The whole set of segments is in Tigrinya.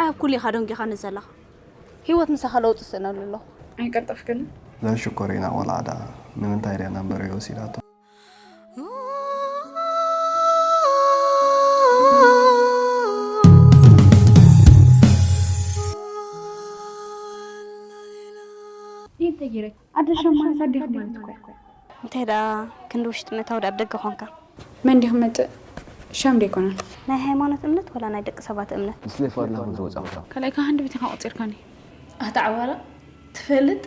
ኣብ ኩሉ ኢኻ ደንጊኻኒ ዘለኻ። ህይወት ምሳኻ ለውጢ ስእነሉ ኣለኹ። ኣይቀልጠፍክን። እዛ ሽኮሪና ቆልዓ ደኣ ንምንታይ ድያ ናምበረይ ወሲዳቶ? ኣደ ሸም ማለት ኣዴኹም ማለት እኮ እዩ። እንታይ ደኣ ክንዲ ውሽጢ ምእታው ደኣ ኣብ ደገ ኾንካ። መን ዲኹም መጽእ? ሸም ዶ ኣይኮነን? ናይ ሃይማኖት እምነት ወላ ናይ ደቂ ሰባት እምነት? ምስ ሌፋ ኣድላኹም ዝወጻኹ። ካልኣይ ከኣ ሃንደበት ኢኻ ቆጺርካኒ። ኣታ ዓዋራ ትፈልጥ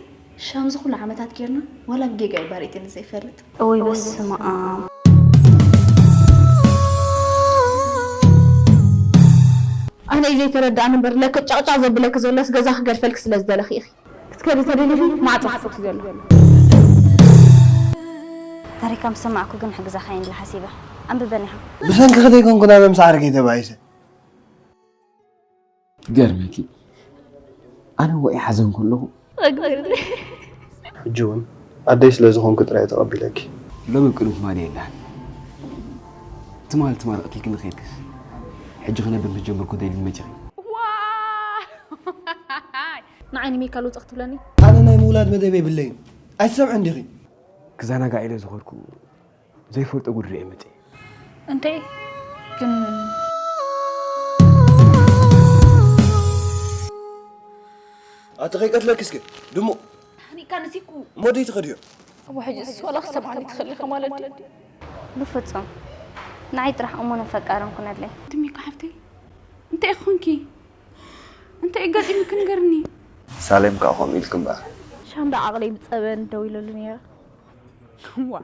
ሻምዚ ኩሉ ዓመታት ጌርና ዋላ ብጌጋ እዩ ባሪጥኒ ዘይፈልጥ። እውይ በስመኣም። ኣነ እዩ ዘይተረድኣኒ እምበር ለክት ጫቕጫቕ ዘብለኪ ዘሎስ ገዛ ክገድፈልኪ ስለ ዝደለኺ ኢኺ። ክትከዲ ተደሊኺ ማዕጾ ክፉት እዩ ዘሎ። ታሪካ ምስ ሰማዕኩ ግን ሕግዛኻ እየ ኢለ ሓሲበ። ኣንብበኒ ኢኻ። ብሰንክኺ ዘይኮንኩ ናበ ምስ ዓርከይ ተባኢሰ። ይገርመኪ ኣነ ወዒ ሓዘን ከለኹ ሕጂ እውን ኣደይ ስለ ዝኾንኩ ጥራይ እየ ተቐቢለኪ። ሎሚ ቅኑዕ ትማሊ የላን። ትማል ትማል ቀቲልክኒ ከይድክስ ሕጂ ክነብር ምስ ጀመርኩ ደልዩኒ መጺኺ። ንዓይ ንሚካል ውፅእ ክትብለኒ ኣነ ናይ ምውላድ መደብ የብለይን ኣይትሰምዕን ዲኺ? ክዘናጋዕ ኢለ ዝኸድኩ ዘይፈልጦ ጉድ ርእየ መጺኤ። እንተ ግን ኣቲ ከይቀትለኪ እስከ ድሙ ሓኒቅካ ንሲኩ እሞ ደይ ትኸድዮ እሞ ሕጂ እሱ ዋላ ክሰምዓኒ ትኽእል ኢኻ ማለት ድዩ? ብፍጹም ንዓይ ጥራሕ እሙንን ፈቃርን ኩነለይ። ድሚካ ሓፍተይ እንታይ ኢኺ ኮንኪ? እንታይ እዩ ኣጋጢሙኪ ንገርኒ? ሳሌም ከዓ ከምኡ ኢልኪ እምበኣር። ሻምዳ ዓቕለይ ብጸበን ደው ኢለሉ ነይረ። ዋ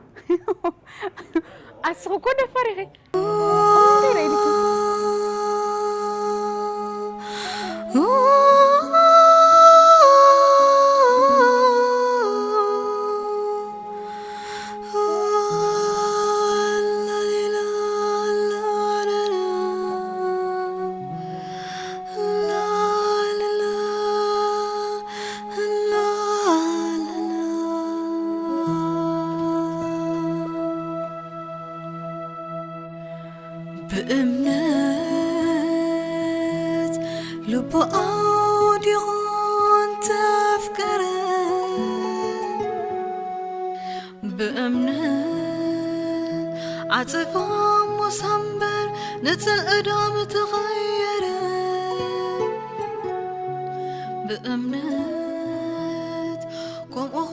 ኣስኺ እኮ ደፋር ኢኺ። ብእምነት ልቡ ኣውዲቑ እንተፍቀረ ብእምነት ዓጽፋ ሙሳ እምበር ንጽልኢ ዶ ምተቐየረ ብእምነት ከምኡ